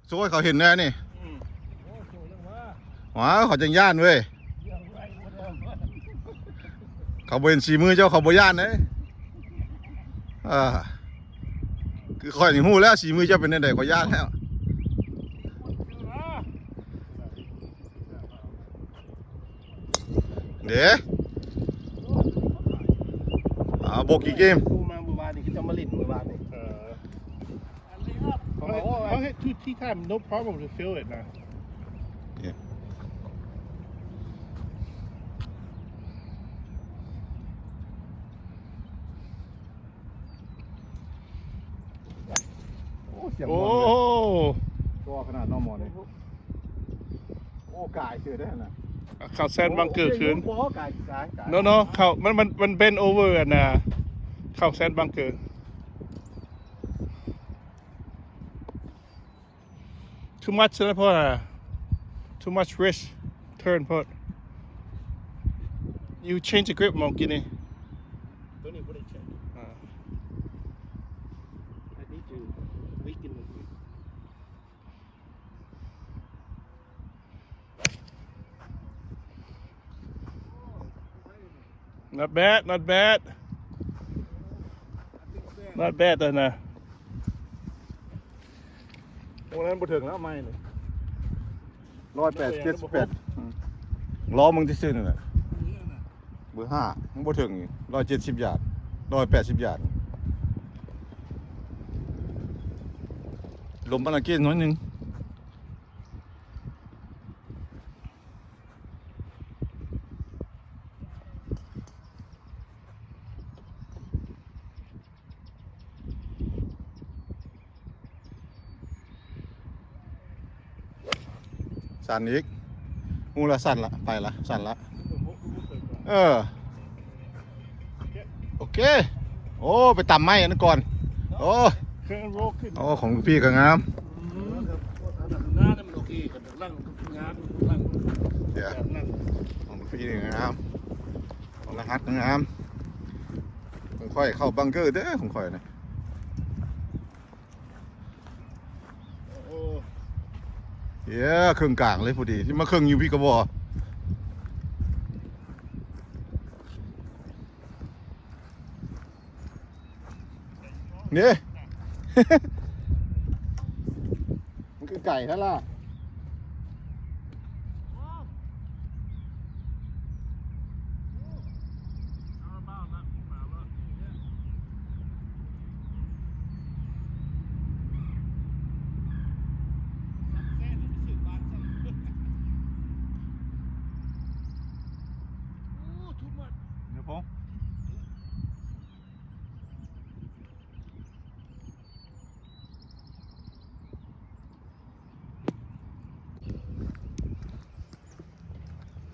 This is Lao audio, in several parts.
ໂຊໃຫ້ເຂົາເຫັນແດ່ນີ້. ອືມ ວ້າວ ເຂົາຈັ່ງຢ້ານເວີຍ. ເຂົາບໍ່ເຫັນສີມືເຈົ້າ ເຂົາບໍ່ຢ້ານເດ້. ເອີ ຄືຂ້ອຍນີ້ຮູ້ແລ້ວ ສີມືເຈົ້າເປັນແນວໃດ ຂ້ອຍຢ້ານແລ້ວ. ເດ້ ອ່າ ໂບກີເກມ ໂທມາມື້ວານນີ້ ຄືຈະມາຫຼິ້ນມື້ວານນີ້. ເອີ ເຂົາເຮັດ ເຂົາເຮັດ two tea time, no problem to fill it ນະ. ໂອ້ ສຽງ ໂອ້ ມ່ວນເລີຍ ກໍຂະໜາດເນາະໝໍນີ້. ໂອ້ ກາຍເສີຍໄດ້ຫັ້ນນະ. ເຂົ້າແຊນບັງເກີຄືນ. ໂອ້ ກາຍ ກາຍ ກາຍ. No no ເຂົ້າ ມັນ ມັນ ມັນ bend over ອັນນ່າ ເຂົ້າແຊນບັງເກີ. Too much ນະ ເພາະວ່າ too much risk turn ໂພດ. You change the grip ໝໍກິນນີ້. ຕົວນີ້ບໍ່ໄດ້ change. ອ່າ I need to weaken the grip. Not bad, not bad. Not bad ນະ. ໂອ້ ນັ້ນບໍ່ເຖິງແລ້ວ ໄມ້ນີ້ ຮ້ອຍແປດ ເຈັດສິບແປດ. ອືມ ລໍເບິ່ງຊື່ໆ ນີ້ແຫຼະ. ເບີຫ້າ ຍັງບໍ່ເຖິງອີກ ຮ້ອຍເຈັດສິບຢາດ ຮ້ອຍແປດສິບຢາດ. ລົມປານາເກດໜ້ອຍໜຶ່ງ. ສັ່ນອີກ ຮູ້ລະ ສັ່ນລະ ໄປລະ ສັ່ນລະ. ເອີ ໂອເຄ. ໂອ້ ໄປຕຳໄມ້ອັນນັ້ນກ່ອນ. ໂອ້ ໂອ້ ຂອງລູກພີ່ກໍງາມ. ອືມ ໜ້າມັນໂອເຄ ກຳລັງງາມ ກຳລັງ ເອີ ຂອງລູກພີ່ນີ້ງາມ ຂອງລະຫັດກໍງາມ. ຂອງຂ້ອຍເຂົ້າບັງເກີເດີ ຂອງຂ້ອຍນີ້. ໂອ້ ເອີ ເຄິ່ງກາງເລີຍພໍດີ ຊິມາເຄິ່ງຢູ່ພີ້ກໍບໍ່. ນີ້ ມັນຄືໄກ່ແທ້ລະ.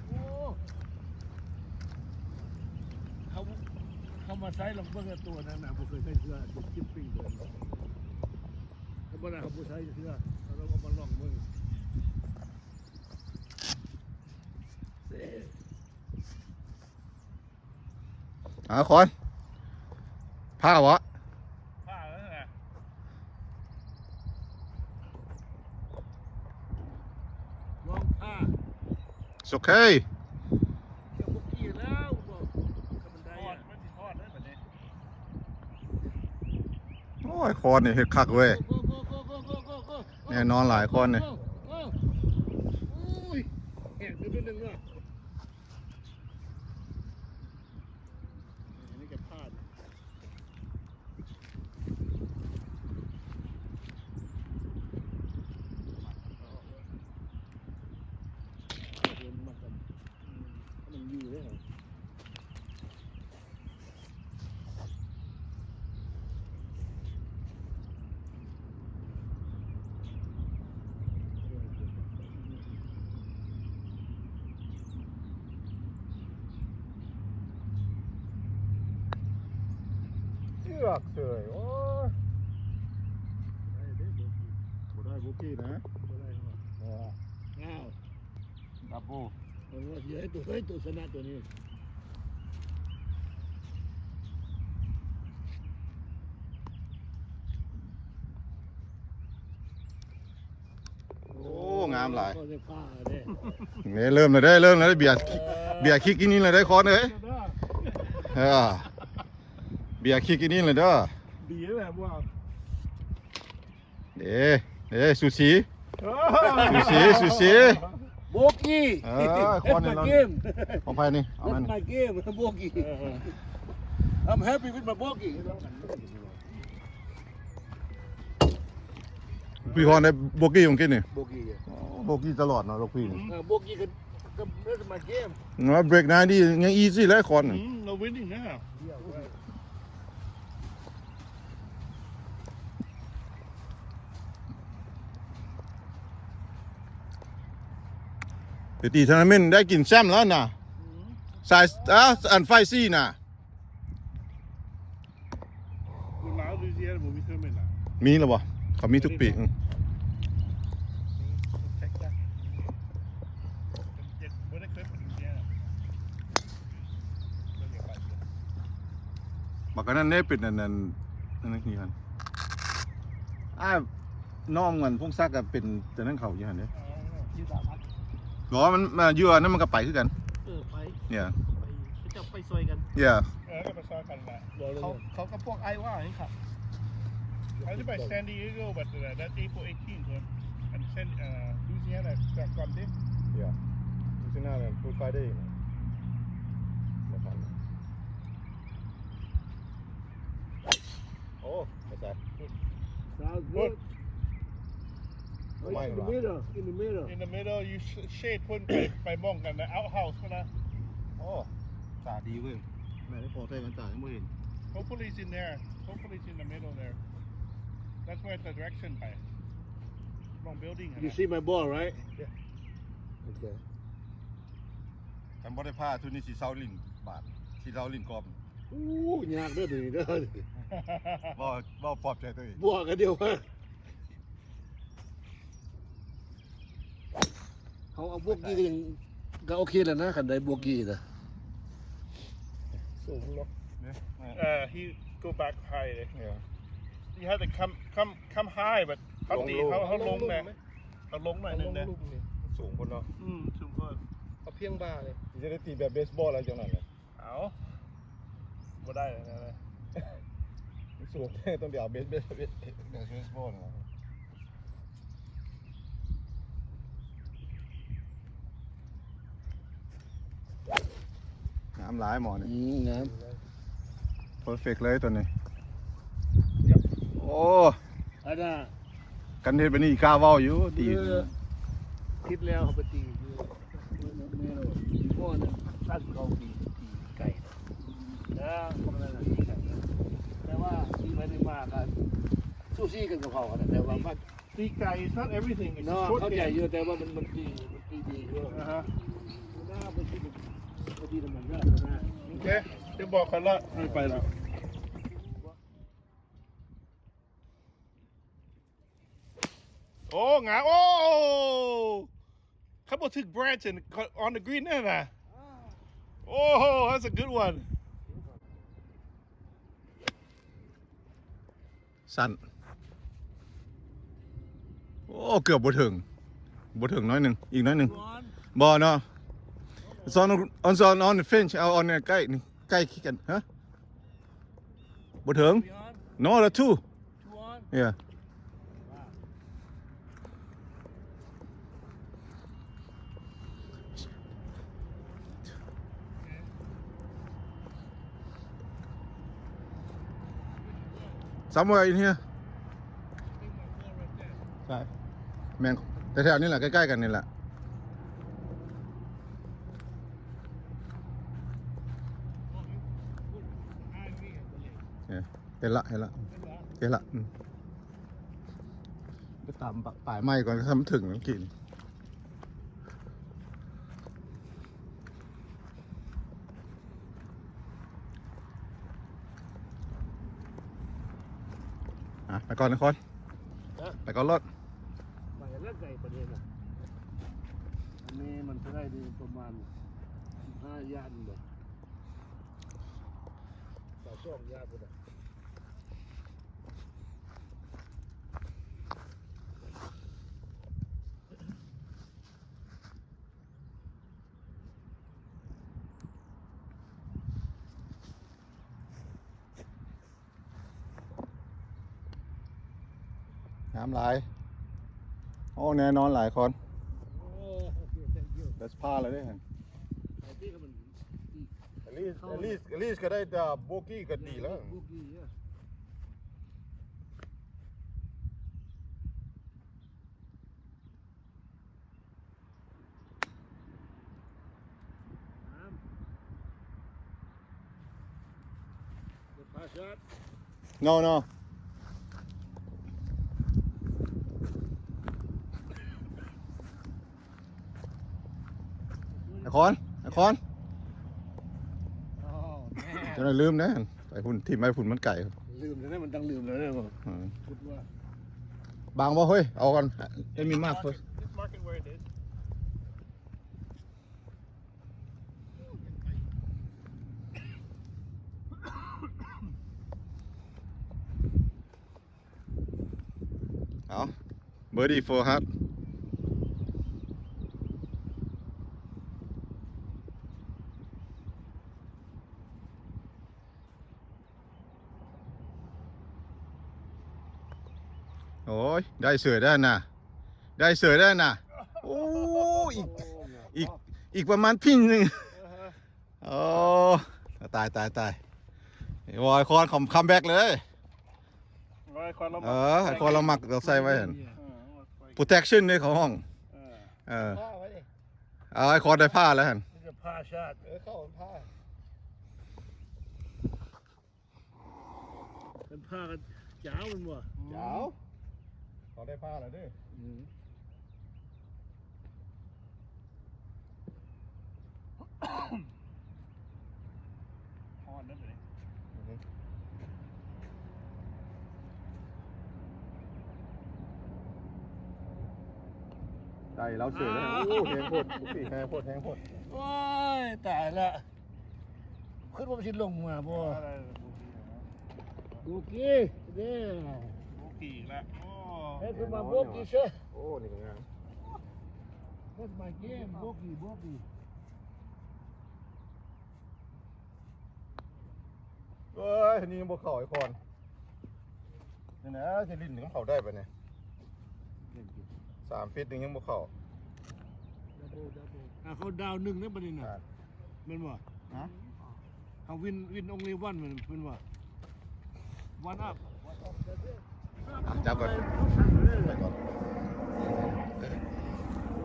ໂອ້ ເຮົາ ເຮົາມາໃຊ້ລອງເບິ່ງ ຕົວນັ້ນນະ ບໍ່ເຄີຍໃຊ້ເທື່ອ ສິບປີເລີຍ. ທຳມະດາເຮົາບໍ່ໃຊ້ເທື່ອ ເຮົາລອງເອົາມາລອງເບິ່ງ. ເອົາ ຄອນ ພາວະ ພາແລ້ວນະ ລອງພາ. It's okay. ຈະບໍ່ກີ້ແລ້ວ ບໍ່ ຄັນມັນໄດ້ອະ ມັນຊິທອດໄດ້ບັດນີ້. ໂອ້ຍ ຄອນນີ້ເຮັດຄັກເວີຍ. ແນ່ນອນຫຼາຍຄອນນີ້. ໂອ້ຍ ແຫ້ງຂຶ້ນໜຶ່ງເນາະ. ອັນນີ້ກໍພາດ ມັນມັນກໍ ມັນຢູ່ເດ້. ເຊືອກເສີຍ ໂອ້ຍ ບໍ່ໄດ້ ບໍ່ກິນນະ ບໍ່ໄດ້ ບໍ່ ອ້າວ ດັບເບິນ. ເອີ ເຮີ້ຍ ໂຕ ເຮີ້ຍ ໂຕຊະນະໂຕນີ້. ງາມຫຼາຍ. ນີ້ເລີ່ມແລ້ວເດີ້ ເລີ່ມແລ້ວເດີ້ ເບຍ ເບຍຄິກອີ່ນີ້ແລ້ວເດີ້ ຄອນເອີຍ. ເອີ ເບຍຄິກອີ່ນີ້ແລ້ວເດີ້. ດີແລ້ວພວກ ເດ້ ເດ້ ສູສີ ເອີ ສູສີ ສູສີ. ໂບກີ ເອີ ຄອນນີ້ That's my game. ຂອງໃຜນີ້? ເອົາມາ That's my game. ໂບກີ I'm happy with my bogey. ພີ່ຄອນໄດ້ໂບກີຂອງກິນນີ້? ໂບກີ ໂບກີຕະຫຼອດເນາະ ລູກພີ່ນີ້. ເອີ ໂບກີກໍ That's my game. ເບຣກໜ້າດີ ຍັງອີຊີແຫຼະຄອນ. ອືມ No winning now. ໄປຕີໂທນາເມັນໄດ້ກິນແຊມແລ້ວນະ. ສາຍ ອ່າ ອັນໄຟຊີນະ. ມີແລ້ວບໍ່? ເຂົາມີທຸກປີ. ອືມ ບັກອັນນັ້ນເດ້ ເປັນອັນນັ້ນ ອັນນັ້ນຄືກັນ. ອ້າຍ ນ້ອງອັນ ພົງສັກ ກໍເປັນ ແຕ່ນັ້ນເຂົາຢູ່ຫັ້ນເດ້. ບໍ່ ມັນ ມາຢູ່ອັນນັ້ນ ມັນກໍໄປຄືກັນ. ເອີ ໄປ ເອີ ໄປ ເຂົາເຈົ້າໄປຊ່ອຍກັນ. ເອີ ກໍໄປຊ່ອຍກັນແຫຼະ. ເຂົາ ເຂົາກັບພວກອ້າຍວ່ານີ້ຄັບ How to buy San Diego, but, uh, that April eighteen one. And San, uh, Louisiana got gone there. Yeah. Louisiana Good Friday. ບໍ່ທັນ. ໂອ້ ເຂົ້າໃຈ. Sounds good. ໄປ in the middle, in the middle. In the middle, you sh- shade ພຸ້ນໄປ ໄປໝ່ອງກັນນະ outhouse ພຸ້ນນະ. ໂອ້ ຕາດີເວີຍ. ແມ່ນ ພໍໃສ່ແວ່ນຕາຍັງບໍ່ເຫັນ. Hopefully it's in there. Hopefully it's in the middle there. That's where the direction ໄປ ໝ່ອງ building ຫັ້ນນະ. You see my ball, right? Yeah. Okay. ຄັນບໍ່ໄດ້ພາ ໂທນີ້ຊິເຊົາຫຼິ້ນບາດ ຊິເຊົາຫຼິ້ນກອບ. ໂອ້ ຍາກເດີ້ໂຕນີ້ເດີ້. ເວົ້າ ເວົ້າປອບໃຈໂຕເອງ. ບວກກັນດຽວວ່າ ເຮົາເອົາໂບກີກໍຍັງ ກໍໂອເຄແລ້ວນະ ຄັນໄດ້ໂບກີນະ. ສູງເນາະ. Uh, he go back high ເດ້. Yeah. You have to come, come, come high, but ເຮົາຕີ ລົງ ເຮົາ ເຮົາລົງແດ່ ເຮົາລົງໜ້ອຍໜຶ່ງແດ່. ສູງພຸ້ນເນາະ. ອືມ ສູງໂພດ. ເອົາພຽງບ່າເລີຍ. ຊິໄດ້ຕີແບບເບສບອລແລ້ວຈັ່ງນັ້ນ. ເອົາ ບໍ່ໄດ້ແລ້ວນະ. ມັນສູງ ຕ້ອງໄດ້ເອົາເບສ ເບສ ເບສ ເບສບອລ. ງາມຫຼາຍໝໍນີ້. ອືມ ງາມ. Perfect ເລີຍໂຕນີ້. ໂອ້ ອັນນ່າ ຄັນເຮັດແບບນີ້ກ້າເວົ້າຢູ່ ຕີ. ເອີ ຄິດແລ້ວເຮົາໄປຕີຢູ່ ໝໍໜຶ່ງ ສາມສິບເກົ້າປີ ຕີໄກນະ. ແຕ່ວ່າຕີໄປຕີມາກໍສູສີກັນກັບເຂົານະ ແຕ່ວ່າມັນ ຕີໄກ it's not everything, it's ເນາະ short ເຂົ້າໃຈ game ຢູ່ ແຕ່ວ່າມັນ ມັນຕີ ມັນຕີດີຢູ່. ອ່າຮະ ມັນກໍບໍ່ດີ ມັນກໍບໍ່ດີນຳມັນເນາະ. ໂອເຄ ຈະບອກຂ້ອຍລະ ໃຫ້ໄປລະ. ໂອ້ ງາມ. ໂອ້ ຄັນບໍ່ຖືກ branch on the green ນັ້ນນະ. ໂອ້ that's a good one. ສັ້ນ. ໂອ້ ເກືອບບໍ່ເຖິງ ບໍ່ເຖິງໜ້ອຍໜຶ່ງ ອີກໜ້ອຍໜຶ່ງ. ບໍ່ເນາະ. It's on, it's on, on the fence. ເອົາ on ໃກ້ນີ້ ໃກ້ຄືກັນ. ຮະ ບໍ່ເຖິງ. No, the two. Yeah. ซอมแวร์ อินเฮีย ใช่ แม่ง แถวๆ นี่แหละ ใกล้ๆ กันนี่แหละ เนี่ย เห็นละ เห็นละ เห็นละ อืม ไปตามปะ- ปลายไม้ก่อน ถ้ามันถึงมันกิน อ่ะ ไปก่อนนะคน ฮะ ไปก่อนรถ ไปแล้วไกลประเด็นน่ะ อันนี้มันจะได้ดีประมาณสิบห้ายาร์ดบ่ สองยาร์ดพุ้นน่ะ เ ງາມຫຼາຍ. ໂອ້ ແນ່ນອນຫຼາຍຄົນ. ໂອ້ ໂອເຄ thank you. ໄດ້ພາແລ້ວເດ້. I think ມັນ at least at least at least ກໍໄດ້ແຕ່ໂບກີ້ກໍດີແລ້ວ. Bogey, yeah. ງາມ. No, no. ໄອ້ຄອນ ໄອ້ຄອນ ອໍ ເຈົ້ານາຍລືມເດ້. ໄປພຸ້ນ ຖິ້ມໄວ້ພຸ້ນມັນໄກ. ລືມແລ້ວ ມັນຕ້ອງລືມແລ້ວເດ້. ເອີ ຄິດວ່າ ບັງບໍ່ເຮີ້ຍ? ເອົາກ່ອນ ເອັນມີມາກເຮີ້ຍ. Just mark it where it is. ເອົາ birdie for Hart. ໂອ້ຍ ໄດ້ເສີຍໄດ້ນະ ໄດ້ເສີຍໄດ້ນະ. ໂອ້ ອີກ ອີກ ອີກປະມານພິ້ງໜຶ່ງ. ໂອ້ ຕາຍ ຕາຍ ຕາຍ. ໂອ້ຍ ຄອນຄຳແບັກເລີຍ. ໂອ້ຍ ຄອນລາວ ເອີ ຄອນລາວມັກເອົາໃສ່ໄວ້ຫັ້ນ. ເອີ protection ເດ້ ເຂົາຮ້ອງ. ເອີ ເອີ ເອົາ ຄອນໄດ້ພາແລ້ວຫັ້ນ. ພາຊາດ ເອີ ເຂົ້າພາ ເປັນພາກັນ ຈາວແມ່ນບໍ່? ຈາວ ເຂົາໄດ້ພາແລ້ວເດ້. ອືມ ຮອດແລ້ວບັດນີ້. ໄດ້ແລ້ວເສີຍແລ້ວ. ໂອ້ ແຮງໂພດ ແຮງໂພດ ແຮງໂພດ. ໂອ້ຍ ຕາຍລະ. ຄິດວ່າມັນຊິລົງມາບໍ່? ໂບກີ້ເດ້ ໂບກີ້ອີກແລ້ວ. ໂອ້ ເຮັດຂຶ້ນມາໂບກີ້ເຊີຍ. ໂອ້ ນີ້ກໍງາມ. That's my game. ໂບກີ້ ໂບກີ້. ເອີຍ ນີ້ຍັງບໍ່ເຂົ້າໄອ້ຄອນ. ນີ້ນະ ຊິຫຼິ້ນນຳເຂົາໄດ້ປະນີ້? ສາມຟິດນີ້ຍັງບໍ່ເຂົ້າ. ດັບເບິນ ດັບເບິນ. ອ່າ ເຂົາດາວໜຶ່ງເດ້ບັດນີ້ນະ. ອ່າ ແມ່ນບໍ່? ຮະ? ເຮົາວິນ ວິນ only one ແມ່ນ ແມ່ນບໍ່? One up. ອ່ະ ຈັບກ່ອນ ໄປກ່ອນ.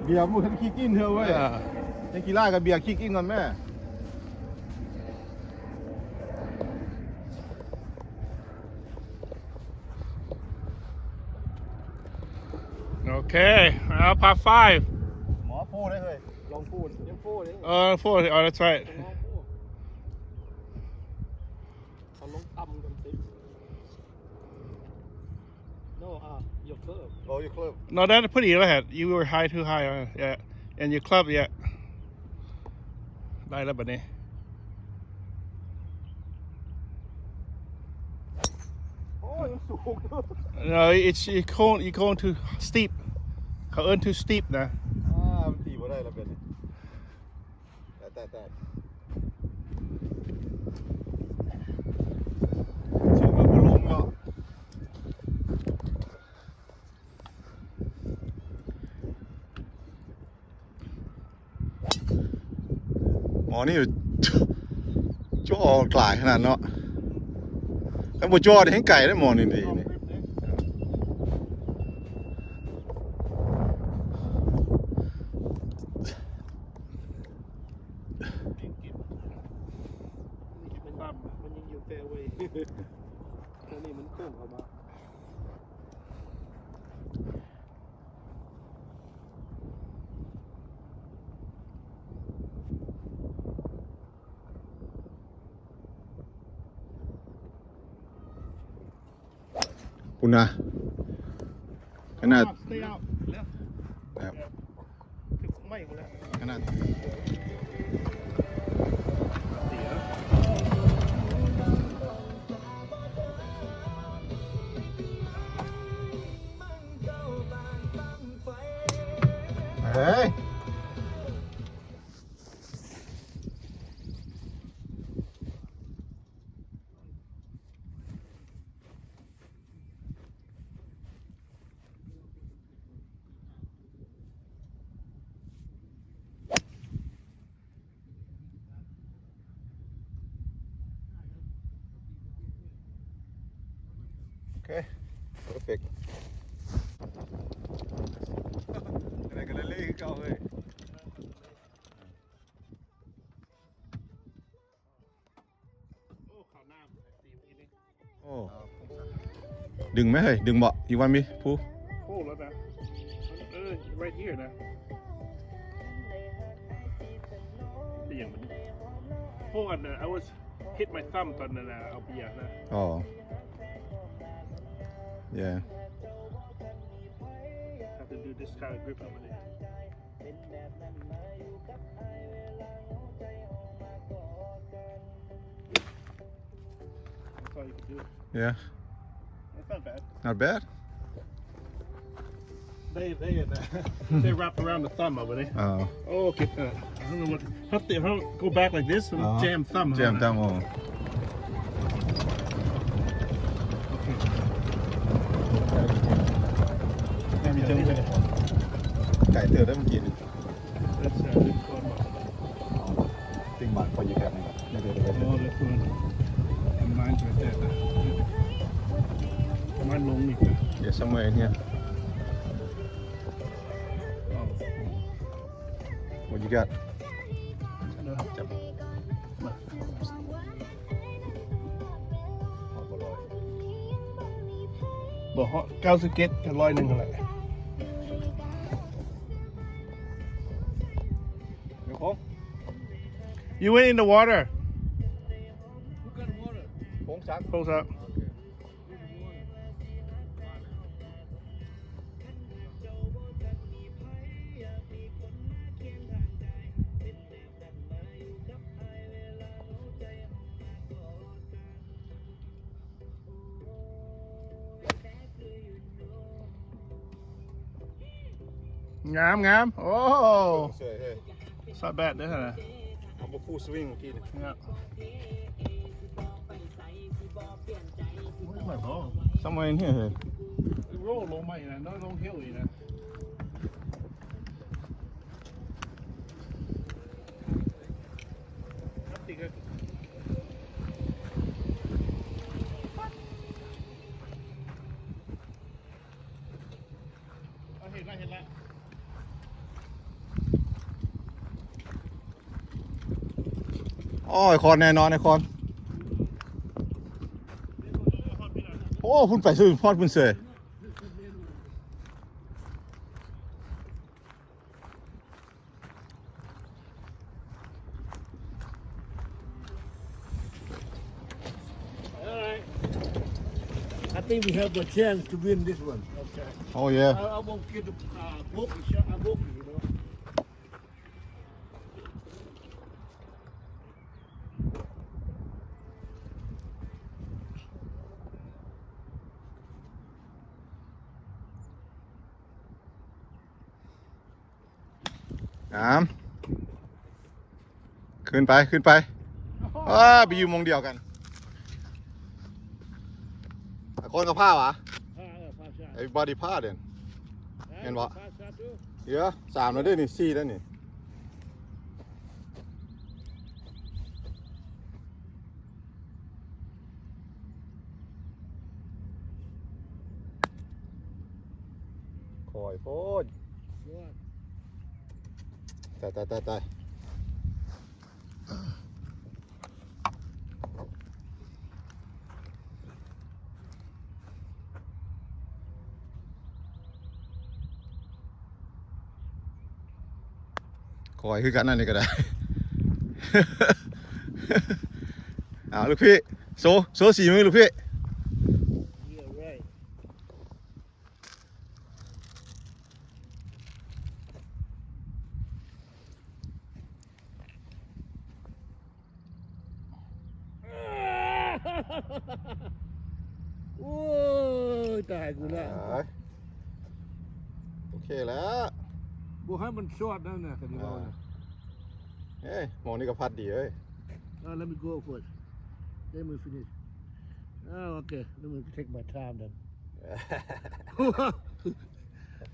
ເບຍບໍ່ທັນຄິກອິນເທື່ອເວີຍ. ອ່າ ເຮັດກິລາກັບເບຍຄິກອິນກ່ອນແມ້. ໂອເຄ ເອົາ par five. ໝໍໂຟໄດ້ເຮີ້ຍ ລອງໂຟ ຍັງໂຟເດ້. ເອີ four. Oh, that's right. ລອງໂຟ ເຂົາລົງຕ່ຳກັນຊິ. No, uh, your club. Oh, your club. No, that's pretty. Go ahead. You were high, too high. Uh, yeah. And your club, yeah. ໄດ້ແລ້ວບັດນີ້. ໂອ້ຍ ສູງ. No, it's, you going, you going too steep. ເຂົາເອີ້ນ too steep ນະ. ອ່າ ມັນຕີບໍ່ໄດ້ແລ້ວບັດນີ້. ແຕ່ ແຕ່ ແຕ່ ສູງແລ້ວບໍ່ລົງເນາະ. ໝໍນີ້ຈ່ອກຫຼາຍຂະໜາດເນາະ. ຄັນບໍ່ຈ່ອກນີ້ແຮ່ງໄກເດ້ໝໍນີ້. ນີ້ ນີ້ ມັນ ມັນຍິງຢູ່ fairway ແຕ່ນີ້ມັນໂຄ້ງເຂົ້າມາ. ພຸ້ນນະ ຂະໜາດ Stay out. Left. ແບບ ຖືກໄມ້ພຸ້ນແຫຼະ ຂະໜາດ. ເຮີ້ຍ. ເອີ ເພີເຟັກ ໄດ້ກະລະລີຄືເກົ່າເລີຍ. ໂອ້ ດຶງໄໝເຮີ້ຍ ດຶງບໍ່? You want me pull? ໂອ້ ແລ້ວນະ ເອີ right here ນະ ເປັນຫຍັງມັນ ໂອ້ ອັນນັ້ນ I was hit my thumb ຕອນນັ້ນນະ ເອົາເບຍນະ. ອໍ yeah. Have to do this kind of grip over there. That's all you can do. Yeah. It's not bad. Not bad. They, they, they wrapped around the thumb over there. ອໍ Oh, okay. Uh, I don't know what. Have to, have, go back like this and jam thumb. Jam thumb. ອໍ ໄກເຕີບໄດ໋ເມື່ອກີ້ນີ້. That's a good one. Think about what you got. Oh, that's one. And mine's right there. Mine long. Yeah, somewhere in here. Oh. What you got? ບໍ່ຮອດ ເກົ້າສິບເຈັດ ກະຮ້ອຍໜຶ່ງຫັ້ນແຫຼະ. You went in the water. ພົງສັກ ພົງສັກ. ງາມໆ ໂອ້ ສວຍເຮີ້ຍ. ຊອດແບດເດີຫັ້ນນະ ເອົາມາຟູສະວິງເມື່ອກີ້ນີ້. ໂອ້ຍ somewhere in here. Roll ລົງມາອີກນະ ລົງເຮີ້ອີກນະ. ໂອ້ຍ ຄອນແນ່ນອນ ໄອ້ຄອນ. ໂອ້ ພຸ້ນໄປສຸດ ຮອດພຸ້ນເສີຍ. All right. I think we have a chance to win this one. Okay. Oh, yeah. I, I won't get the, uh, book, I won't, you know. ສາມ ຂຶ້ນໄປ ຂຶ້ນໄປ. ອ້າ ໄປຢູ່ໝ່ອງດຽວກັນ. ອາ ຄົນກໍພາຫວາ? ພາ ເອີ ພາຊາດ. Everybody ພາເດນ ແມ່ນບໍ່? ເອີ ສາມແລ້ວເດ້ນີ້ ສີ່ແລ້ວນີ້. ຄ່ອຍໂພດ. ຕາຍ ຕາຍ ຕາຍ ຕາຍ. ຂ້ອຍຄືກັນ ອັນນີ້ກໍໄດ້. ເອົາ ລູກພີ່ ໂຊ ໂຊສີມື ລູກພີ່. ໂອ້ຍ ຕາຍກູລະ. ໂອເຄແລ້ວ ບໍ່ໃຫ້ມັນຊອດນັ້ນນະ ຄັນຊິເວົ້ານະ. ເອີ ໝ່ອງນີ້ກໍພັດດີເອີຍ. Uh, let me go first. Let me finish. Oh, okay. Let me take my time then.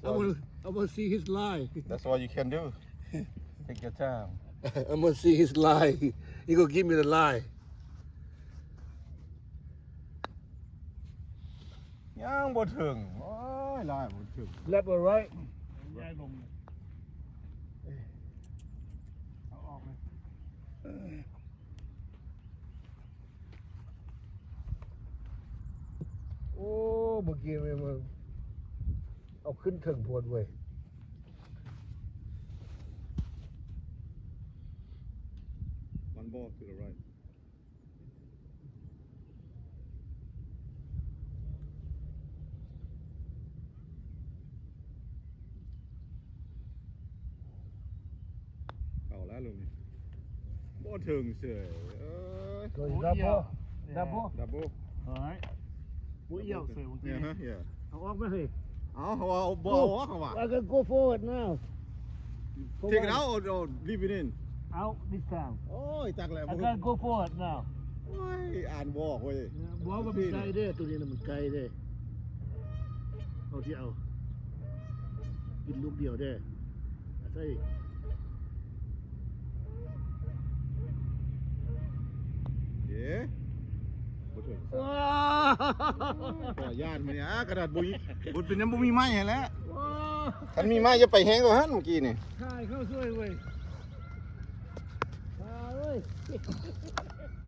I wanna, I wanna see his lie. That's all you can do. Take your time. I wanna see his lie. He gonna give me the lie. ຍັງບໍ່ເຖິງ. ໂອ້ຍ ຫຼາຍບໍ່ເຖິງ. Left or right? ຍ້າຍລົງ ເອົາອອກເລີຍ. ໂອ້ ເມື່ອກີ້ມັນເອົາຂຶ້ນເທິງໂພດເວີຍ. One ball to the right. ເອົາແລ້ວລູກນີ້ ບໍ່ເຖິງເສີຍ. ເອີຍ Double. Double. All right. ບໍ່ອຽວເສີຍເມື່ອກີ້. ເອີ ເອີ ເອົາອອກມາເຮີ້ຍ. ເອົາ ເອົາ ເອົາ ບໍ່ເອົາອອກວ່າ. I can go forward now. Take it out or, or leave it in? Out this time. ໂອ້ຍ ຈັກແລ້ວ. I can go forward now. ໂອ້ຍ ອ່ານບໍ່ອອກເວີຍ. ບໍ່ວ່າມັນໄກເດ້ ໂຕນີ້ນະມັນໄກເດ້. ເອົາທີ່ເອົາ ກິນລູກດຽວເດ້. ໃສ່ ເອີ ບໍ່ຖືກ. ວ້າ ຢ້ານມື້ນີ້ ຂະໜາດບໍ່ມີ ບໍ່ເປັນຫຍັງ ບໍ່ມີໄມ້ຫັ້ນແຫຼະ. ຄັນມີໄມ້ຈະໄປແຮງກວ່າຫັ້ນເມື່ອກີ້ນີ້. ຖ່າຍເຂົ້າຊ່ວຍເວີຍ ປາເອີຍ.